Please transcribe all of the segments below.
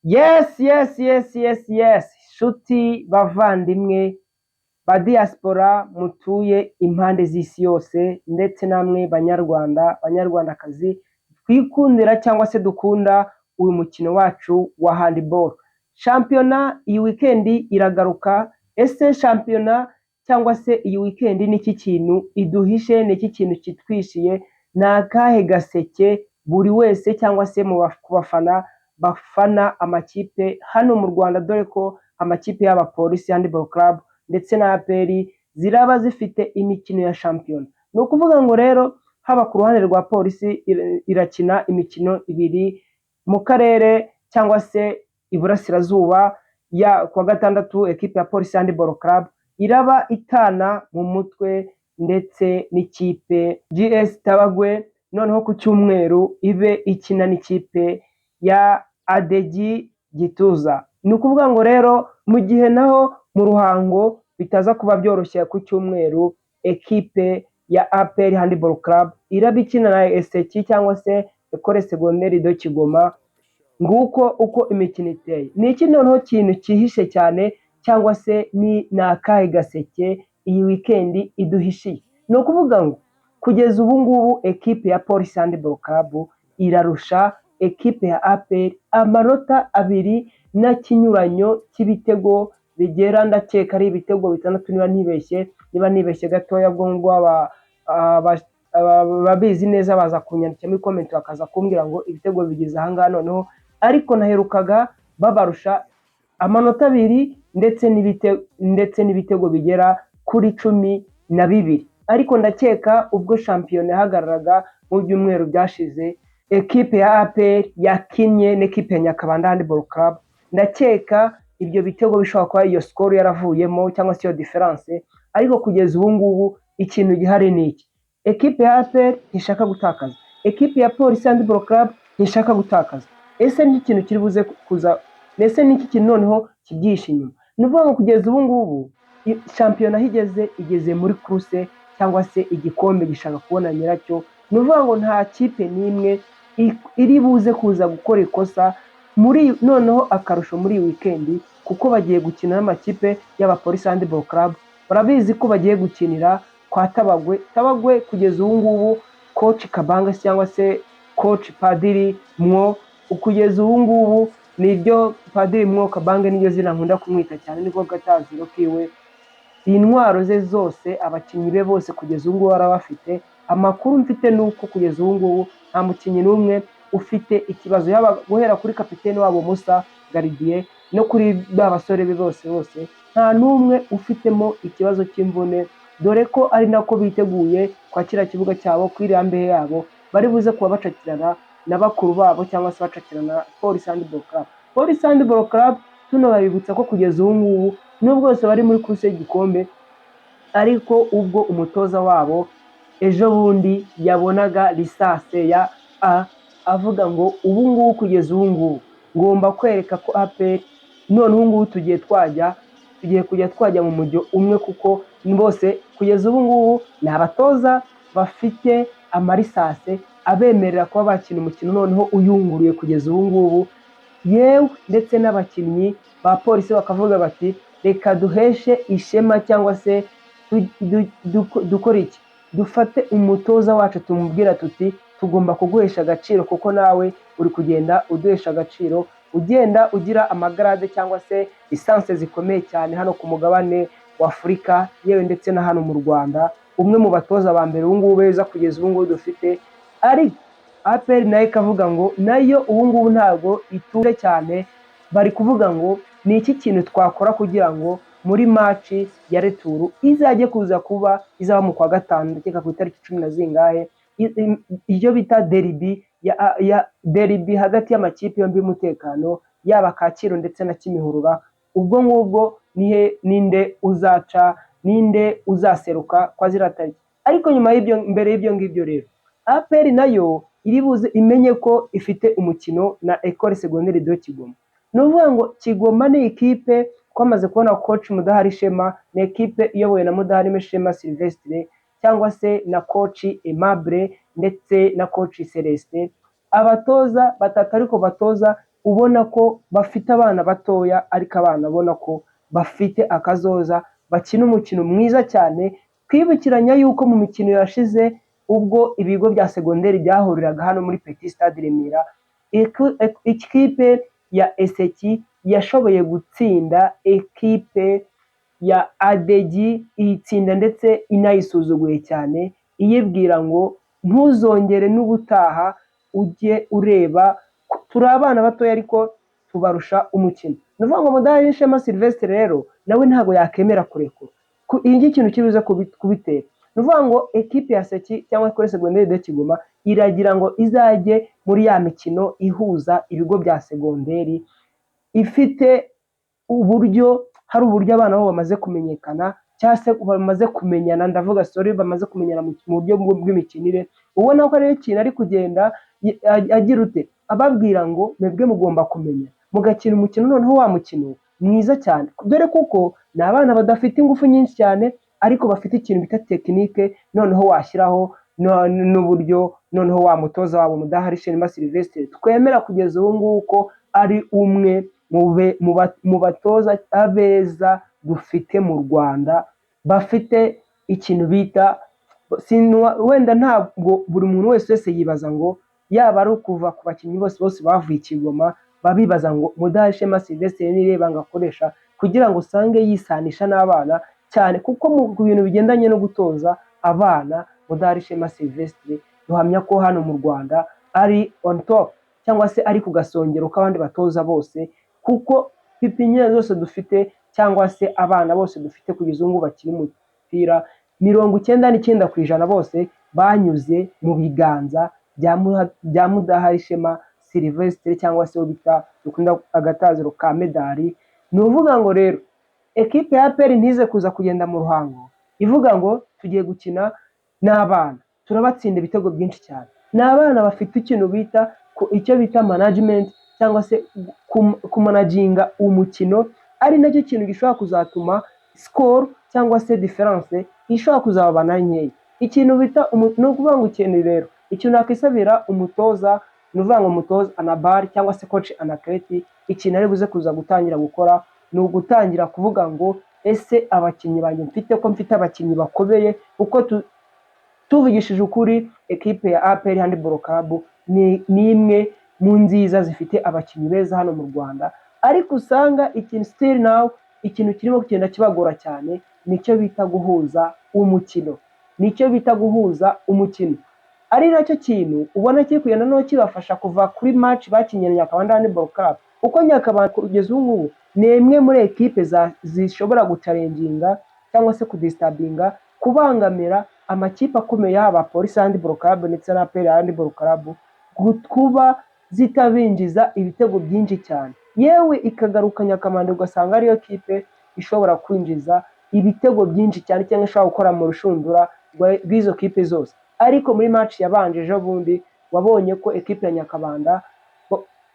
Yes, shuti bavandimwe ba diaspora mutuye impande z'isi yose, ndetse namwe banyarwanda, banyarwandakazi twikundira cyangwa se dukunda uyu mukino wacu wa handball. Shampiyona iyi weekend iragaruka. Ese shampiyona cyangwa se iyi weekend ni iki kintu iduhishe? Ni iki kintu kitwishiye? Ni akahe gaseke buri wese cyangwa se ku bafana bafana amakipe hano mu Rwanda, dore ko amakipe y'aba Police Handball Club ndetse na APR ziraba zifite imikino ya shampiyona? Ni ukuvuga ngo rero haba ku ruhande rwa Polisi irakina imikino ibiri mu karere cyangwa se iburasirazuba. Ya kuwa gatandatu, ekipe ya Police Handball Club iraba itana mu mutwe ndetse n'ikipe GS Tabagwe, noneho ku cyumweru ibe ikina n'ikipe ya Adegi Gituza. Ni ukuvuga ngo rero mu gihe naho mu Ruhango bitaza kuba byoroshye, ku cyumweru ekipe ya APR Handball Club iraba ikina na ESEKI cyangwa se Ecole Secondaire de Kigoma. Nguko uko imikino iteye. Ni iki noneho kintu cyihishe cyane, cyangwa se ni akahe gaseke iyi weekend iduhishiye? Ni ukuvuga ngo kugeza ubu ngubu ekipe ya Police Handball Club irarusha ekipe ya APR amanota 2 n'ikinyuranyo cy'ibitego bigera, ndakeka ari ibitego 6 niba ntibeshye. Niba nibeshye gatoya, ubwo ngubwo ababizi neza baza kunyandikira muri comment, bakaza kumbwira ngo ibitego bigeze ahangaha noneho. Ariko naherukaga babarusha amanota 2 ndetse n'ibitego bigera kuri 12, ariko ndakeka ubwo shampiyona yahagararaga mu byumweru byashize, ekipe ya APR yakinnye n'ekipe ya Nyakabanda Handball Club, ndakeka ibyo bitego bishobora kuba iyo score yaravuyemo cyangwa se iyo différence. Ariko kugeza ubu ngubu ikintu gihari ni iki: ekipe ya APR ntishaka gutakaza, ekipe ya Police Handball Club ntishaka gutakaza. Ese ni ikintu kiri buze kuza? Ese ni iki kintu noneho kibyihishe inyuma? Ni ukuvuga ngo kugeza ubu ngubu shampiyona aho igeze, igeze muri course cyangwa se igikombe gishaka kubona nyiracyo. Ni ukuvuga ngo nta kipe n'imwe iri buze kuza gukora ikosa muri noneho. Akarusho muri iyi weekend, kuko bagiye gukina n'amakipe y'aba Police Handball Club, barabizi ko bagiye gukinira kwa Tabagwe. Tabagwe kugeza ubu ngubu coach Kabanga cyangwa se coach Padiri Mwo, kugeza ubu ngubu niryo Padiri Mwo Kabange, niryo zina nkunda kumwita cyane, niko gataziro kiwe. Intwaro ze zose, abakinnyi be bose kugeza ubu ngubu arabafite. Amakuru mfite ni uko kugeza ubu ngubu nta mukinnyi n'umwe ufite ikibazo, yaba guhera kuri kapitene wabo Musa Gardien no kuri ba basore be bose bose, nta n'umwe ufitemo ikibazo cy'imvune, dore ko ari nako biteguye kwa kiriya kibuga cyabo, kuri iriya mbehe yabo bari buze kuba bacakirana na bakuru babo cyangwa se bacakirana na Police Handball Club. Police Handball Club tunababibutsa ko kugeza ubu ngubu nubwo bose bari muri course y'igikombe, ariko ubwo umutoza wabo ejo bundi yabonaga licence ya A, avuga ngo ubu ngubu, kugeza ubu ngubu ngomba kwereka ko APR none ubu ngubu tugiye kujya twajya mu mujyo umwe, kuko bose kugeza ubu ngubu ni abatoza bafite ama licence abemerera kuba bakina umukino noneho uyunguruye kugeza ubu ngubu. Yewe, ndetse n'abakinnyi ba Polisi bakavuga bati: "Reka duheshe ishema cyangwa se dukore iki, dufate umutoza wacu tumubwira tuti tugomba kuguhesha agaciro, kuko nawe uri kugenda uduhesha agaciro, ugenda ugira ama grade cyangwa se licence zikomeye cyane hano ku mugabane wa Afurika, yewe ndetse na hano mu Rwanda, umwe mu batoza ba mbere ubu ngubu beza kugeza ubu ngubu dufite." Ariko APR nayo ikavuga ngo nayo ubu ngubu ntabwo ituje cyane. Bari kuvuga ngo ni iki kintu twakora kugira ngo muri match ya retour izajye kuza kuba, izaba mu kwa gatanu, ndakeka ku itariki 10 na zingahe, iyo bita derby ya derby hagati y'amakipe yombi y'umutekano, yaba Kacyiru ndetse na Kimihurura. Ubwo ngubwo nihe ninde uzaca, ninde uzaseruka kwa ziriya tariki? Ariko nyuma y'ibyo, mbere y'ibyo ngibyo rero, APR nayo iri buze imenye ko ifite umukino na Ecole Secondaire de Kigoma. Ni ukuvuga ngo Kigoma ni ikipe twamaze kubona coach Mudahari Shema, ni ekipe iyobowe na Mudahari Shema Sylvestre cyangwa se na coach Aimable ndetse na coach Celestin, abatoza batatu ariko batoza Ubona ko bafite abana batoya, ariko abana ubona ko bafite akazoza, bakina umukino mwiza cyane. Twibukiranya yuko mu mikino yashize, ubwo ibigo bya segonderi byahuriraga hano muri Petit Stade Remera, ikipe ya ESSEC yashoboye gutsinda ekipe ya ADEGI, iyitsinda ndetse inayisuzuguye cyane, iyibwira ngo ntuzongere n'ubutaha, ujye ureba turi abana batoya ariko tubarusha umukino. Ni ukuvuga ngo Mudaharishema Sylvestre rero nawe ntabwo yakemera kurekura iyi ngiki. Ikintu kibuze kubitera, ni ukuvuga ngo ekipe ya ESSEC cyangwa École Secondaire de Kigoma iragira ngo izajye muri ya mikino ihuza ibigo bya segonderi ifite uburyo, hari uburyo abana bo bamaze kumenyekana cyangwa se bamaze kumenyana, ndavuga sorry, bamaze kumenyana mu buryo bw'imikinire. Ubona ko ari ikintu ari kugenda agira ute, ababwira ngo mwebwe mugomba kumenya mugakina umukino, noneho wa mukino mwiza cyane, dore kuko ni abana badafite ingufu nyinshi cyane ariko bafite ikintu bita technique. Noneho washyiraho n'uburyo noneho wa mutoza wabo Mudahari Shema Sylvestre, twemera kugeza ubu ngubu ko ari umwe mu batoza abeza dufite mu Rwanda, bafite ikintu bita wenda ntabwo buri muntu wese yibaza ngo yaba ari ukuva ku bakinnyi bose bose bavuye i Kigoma, babibaza ngo Mudahari Sylvestre n'irihe banga akoresha kugira ngo usange yisanisha n'abana cyane, kuko mu bintu bigendanye no gutoza abana, Mudahari Sylvestre duhamya ko hano mu Rwanda ari on top cyangwa se ari ku gasongero k'abandi batoza bose, kuko pépinière zose dufite cyangwa se abana bose dufite kugeza ubu ngubu bakina umupira, 99% bose banyuze mu biganza bya Mudahari Shema Sylvestre cyangwa se uwo bita dukunda agataziro ka Medali. Ni ukuvuga ngo rero ekipe ya APR ntize kuza kugenda mu Ruhango ivuga ngo tugiye gukina n'abana turabatsinda ibitego byinshi cyane. Ni abana bafite ikintu bita icyo bita management cyangwa se kumanaginga umukino, ari nacyo kintu gishobora kuzatuma score cyangwa se différence ishobora kuzabana nkeya. Ikintu bita ni ukuvuga ngo ikintu rero, ikintu nakwisabira umutoza, ni ukuvuga ngo umutoza Anabari cyangwa se coach Anakreti, ikintu ari buze kuza gutangira gukora ni ugutangira kuvuga ngo ese abakinnyi banjye mfite, ko mfite abakinnyi bakomeye? Kuko tuvugishije ukuri, ekipe ya APR Handball Club ni imwe mu nziza zifite abakinnyi beza hano mu Rwanda, ariko usanga ikintu still now, ikintu kirimo kugenda kibagora cyane nicyo bita guhuza umukino, nicyo bita guhuza umukino, ari nacyo kintu ubona kiri kugenda noneho kibafasha kuva kuri match bakinnye na Nyakabanda Handball Club, kuko Nyakabanda kugeza ubu ngubu ni imwe muri ekipe zishobora guchallenginga cyangwa se kudisturbinga, kubangamira amakipe akomeye, yaba Police Handball Club ndetse na APR Handball Club, kuba zitabinjiza ibitego byinshi cyane, yewe ikagaruka Nyakabanda ugasanga ariyo kipe ishobora kwinjiza ibitego byinshi cyane cyangwa ishobora gukora mu rushundura rw'izo kipe zose. Ariko muri match yabanje ejo bundi wabonye ko ekipe ya Nyakabanda,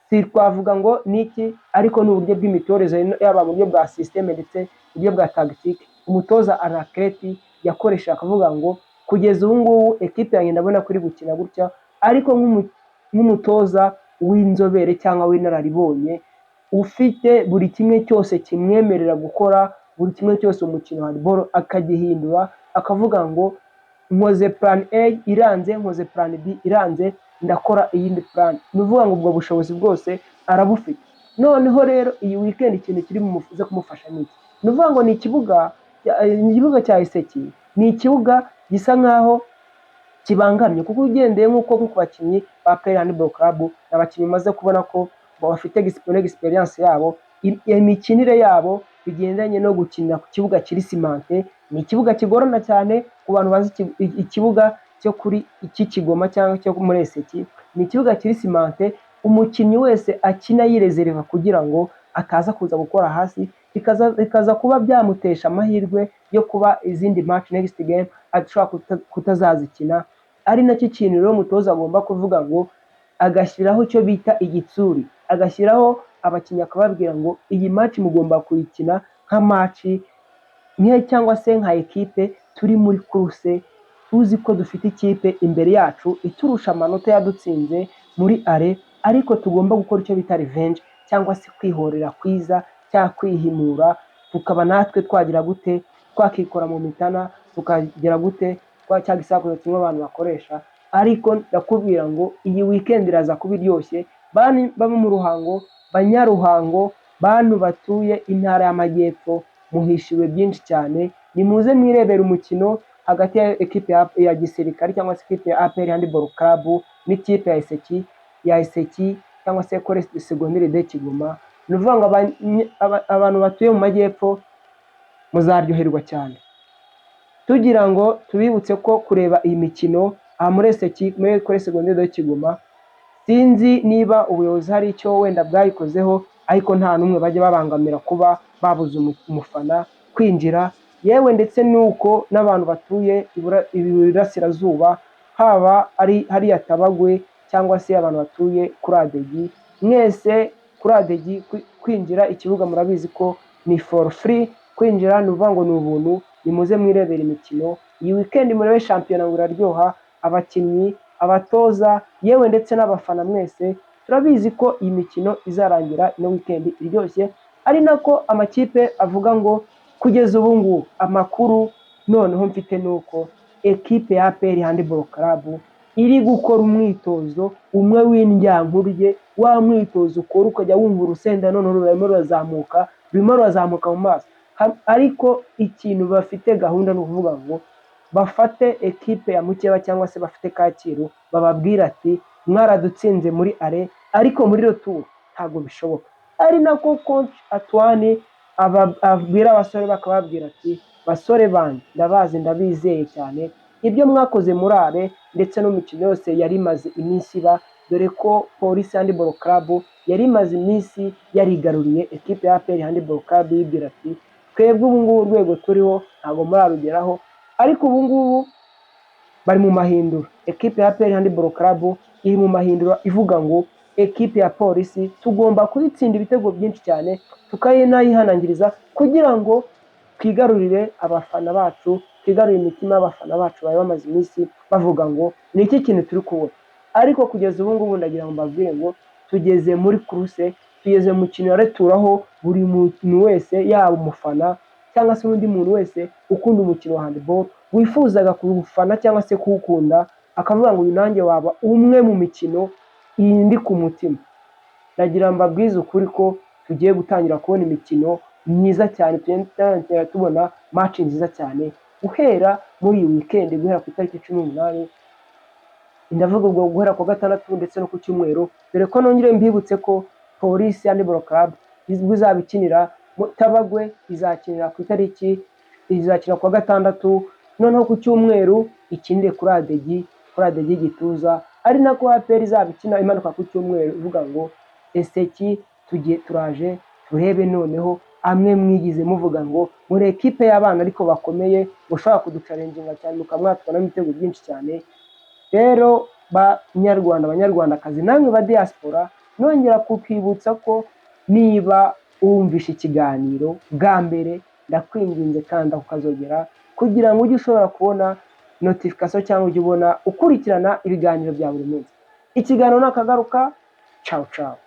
si twavuga ngo ni iki, ariko ni uburyo bw'imitoreze, yaba mu buryo bwa système ndetse uburyo bwa tactique umutoza Anakreti yakoresha, akavuga ngo kugeza ubu ngubu ekipe yanjye ndabona ko iri gukina gutya, ariko nk'umutoza w'inzobere cyangwa w'inararibonye ufite buri kimwe cyose kimwemerera gukora buri kimwe cyose umukino wa handball akagihindura, akavuga ngo nkoze plan A iranze, nkoze plan B iranze, ndakora iyindi plan. Ni ukuvuga ngo ubwo bushobozi bwose arabufite. Noneho rero iyi weekend ikintu kiri buze kumufasha ni iki? Ni ukuvuga ngo ni ikibuga cya ESSEC, ni ikibuga gisa nkaho kibangamye, kuko ugendeye nk'uko ku bakinnyi ba APR Handball Club, ni abakinnyi umaze kubona ko bafite experience yabo, imikinire yabo bigendanye no gukinira ku kibuga kiri cimenté. Ni ikibuga kigorana cyane ku bantu bazi ikibuga cyo kuri iki Kigoma cyangwa cyo muri ESSEC. Ni ikibuga kiri cimenté, umukinnyi wese akina yireserva kugira ngo ataza kuza gukora hasi, bikaza kuba byamutesha amahirwe yo kuba izindi match, next game ashobora kutazazikina. Ari nacyo kintu rero umutoza agomba kuvuga ngo agashyiraho icyo bita igitsuri, agashyiraho abakinnyi akababwira ngo iyi match mugomba kuyikina nka match nke cyangwa se nka ekipe turi muri course, tuzi ko dufite ikipe imbere yacu iturusha amanota, yadutsinze muri aller. Ariko tugomba gukora icyo bita revenge, cyangwa se kwihorera kwiza cyangwa kwihimura, tukaba natwe twagira gute, twakikora mu mitana, tukagira gute, cya gisakuzo kimwe abantu bakoresha. Ariko ndakubwira ngo iyi weekend iraza kuba iryoshye. Bantu baba mu Ruhango, Banyaruhango, bantu batuye Intara y'Amajyepfo, muhishiwe byinshi cyane. Nimuze mwirebera umukino hagati ya ekipe ya gisirikare cyangwa se ekipe ya APR Handball Club n'ikipe ya Eseki cyangwa se Ecole Secondaire de Kigoma. Ni ukuvuga ngo abantu batuye mu majyepfo muzaryoherwa cyane. Tugira ngo tubibutse ko kureba iyi mikino aha muri Eseki, muri Ecole Secondaire de Kigoma, sinzi niba ubuyobozi hari icyo wenda bwayikozeho, ariko nta n'umwe bajya babangamira kuba babuza umufana kwinjira. Yewe, ndetse n'uko n'abantu batuye iburasirazuba, haba ari hariya Tabagwe cyangwa se abantu batuye kuri Adegi, mwese kuri Adegi kwinjira ikibuga murabizi ko ni for free kwinjira, ni ukuvuga ngo ni ubuntu. Nimuze mwirebera imikino iyi weekend, murebe shampiyona ngo iraryoha. Abakinnyi, abatoza, yewe ndetse n'abafana mwese, turabizi ko iyi mikino izarangira ino weekend iryoshye. Ari nako amakipe avuga ngo kugeza ubu ngubu amakuru noneho mfite ni uko ekipe ya APR Handball Club iri gukora umwitozo umwe w'indyankurye, wa mwitozo ukora ukajya wumva urusenda noneho rurimo rurazamuka, rurimo rurazamuka mu maso. Ariko ikintu bafite gahunda ni ukuvuga ngo bafate ekipe ya mukeba cyangwa se bafite Kacyiru, bababwira ati: "Mwaradutsinze muri aller, ariko muri retour ntabwo bishoboka." Ari nako coach Antoine abwira abasore, bakababwira ati: "Basore banjye, ndabazi, ndabizeye cyane. Ibyo mwakoze muri aller ndetse no mu mikino yose yari imaze iminsi iba, dore ko Polisi Handball Club yari imaze iminsi yarigaruriye ekipe ya APR Handball Club, yibwira ati: 'Twebwe ubu ngubu urwego turiho ntabwo murarugeraho.' Ariko ubu ngubu bari mu mahindura. Ekipe ya APR Handball Club iri mu mahindura, ivuga ngo ekipe ya Polisi tugomba kuyitsinda ibitego byinshi cyane, tukayinayihanangiriza kugira ngo twigarurire abafana bacu, twigarurire imitima y'abafana bacu bari bamaze iminsi bavuga ngo ni iki kintu turi kubona." Ariko kugeza ubu ngubu ndagira ngo mbabwire ngo tugeze muri course, tugeze mu mukino wa retour, aho buri muntu wese, yaba umufana cyangwa se undi muntu wese ukunda umukino wa handball, wifuzaga kuwufana cyangwa se kuwukunda, akavuga ngo uyu nanjye waba umwe mu mikino indi ku mutima. Ndagira ngo mbabwize ukuri ko tugiye gutangira kubona imikino myiza cyane, tugiye tubona match nziza cyane guhera muri iyi weekend, guhera ku itariki 18, ndavuga ubwo guhera ku wa gatandatu ndetse no ku cyumweru, dore ko nongere mbibutse ko Polisi Handball Club izwi izaba ikinira Tabagwe, izakinira ku itariki, izakina ku wa gatandatu, noneho ku cyumweru ikinire kuri Adegi Gituza. Ari nako APR izaba ikina imanuka ku cyumweru, ivuga ngo Eseki tugiye, turaje turebe noneho amwe mwigize muvuga ngo muri ekipe y'abana ariko bakomeye, mushobora kuduchallenginga cyane, mukaba mwatubonamo ibitego byinshi cyane. Rero banyarwanda, banyarwandakazi, namwe ba diaspora, nongera kukwibutsa ko niba wumvishe ikiganiro bwa mbere, ndakwinginze kanda kukazogera kugira ngo ujye ushobora kubona notification cyangwa ujye ubona ukurikirana ibiganiro bya buri munsi. Ikiganiro nakagaruka. Ciao ciao.